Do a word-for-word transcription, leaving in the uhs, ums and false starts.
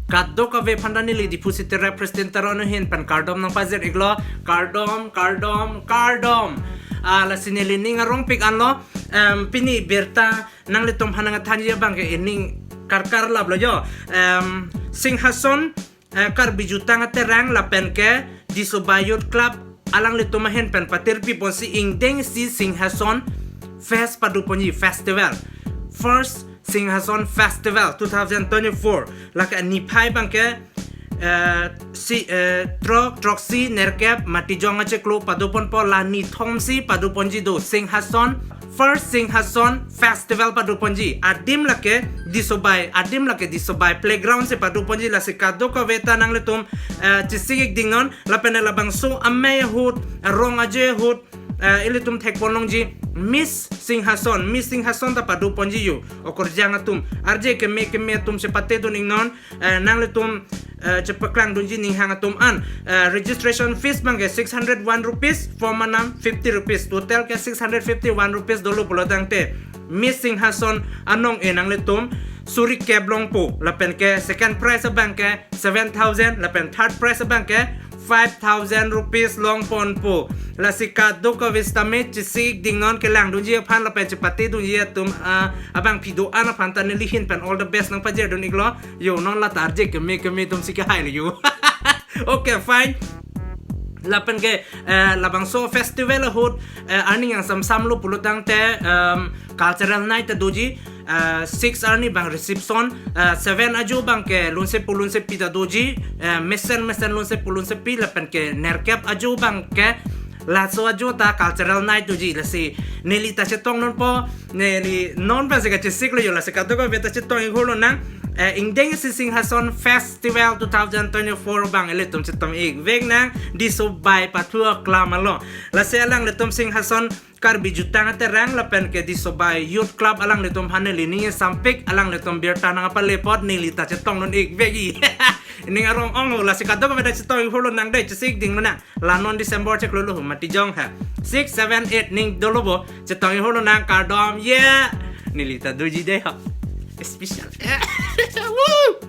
kadokave aphan ta neli Diphu City Rep President Teron ahin pen kardom nangpajir iklo. Kardom, kardom, kardom. Ah, lasi neli ning arongpik anlo. Em, pini birta nanglitum aphan nangthanji abang ke ining karkar laplo jo. Em, Singhason, eh, Karbi Jutang Aterang lapen ke Disobai Youth Club alanglitum ahin pen patirpi ponsi ingdeng isi Singhason Fest padoponji, festival. First Singhason Festival two thousand twenty-four. Lake niphai abang ke, eh, si, eh, throk, throksi, nerkep, Matijong achiklo padoponpo, la nithom si padoponji do. Singhason, First Singhason Festival padoponji. Adim lake Disobai, adim lake Disobai Playground si padoponji, lasi kadokave ta nanglitum, eh, chesik ik dingnon, lapen labangso amei ahut, rong ajoine ahut, eh, ilitum thekpon longji Miss Singhason, Miss Singhason ta padoponji yo. Okorjang atum, arje keme keme atum si patedun iknon, eh, nanglitum, eh, chepaklang dunji ninghang atum an. Eh, registration fees abang ke six hundred one rupees, form anam fifty rupees, total ke six hundred fifty-one rupees dolo pulotangte Miss Singhason anong-e nanglitum suri kep longpo, lapen ke second prize abang ke seven thousand, lapen third prize abang ke five thousand rupees longponpo. Lasi kadokave sitame chesik ik dingnon, kelang dunji aphan lapen chepate dunji atum, ah, abangpi do-an aphan ta neli ahin pen all the best nangpajir dun iklo. Yo, non la ta arje keme keme atum si kehai lo yo. Okay, fine. Lapen ke, eh, labangso festival ahut, eh, arni yang samsam lo pulotangte, em, cultural night ta doji, eh, six arni abang reception, eh, seven ajo abang ke lunsepo lunsepi ta doji, eh, mesen mesen lunsepo lunsepi, lapen ke nerkep ajo abang ke laso ajo ta cultural night doji. Lasi neli ta chetong nonpo, neli non pensi kachesik lo yo, lasi kadokave ta chetong ik holo nang, eh, ingdeng isi Singhason Festival two thousand twenty-four abang ilitum chetong ik vek nang, Disobai pathu aklam alo. Lasi alanglitum Singhason Karbi Jutang Aterang lapen ke Disobai Youth Club alanglitum aphan neli ning sampik, alanglitum birta nangpale apot neli ta chetong non ik vekji. Ning arong-ong lo, lasi kadokave ta chetong ik holo nang dei, chesik ik dingnon nang. La non December chiklo lo, Matijong ha. Six, seven, eight ning dolo bo, chetong ik holo nang, kardom ye. Neli ta doji dei ha. Special. Woo!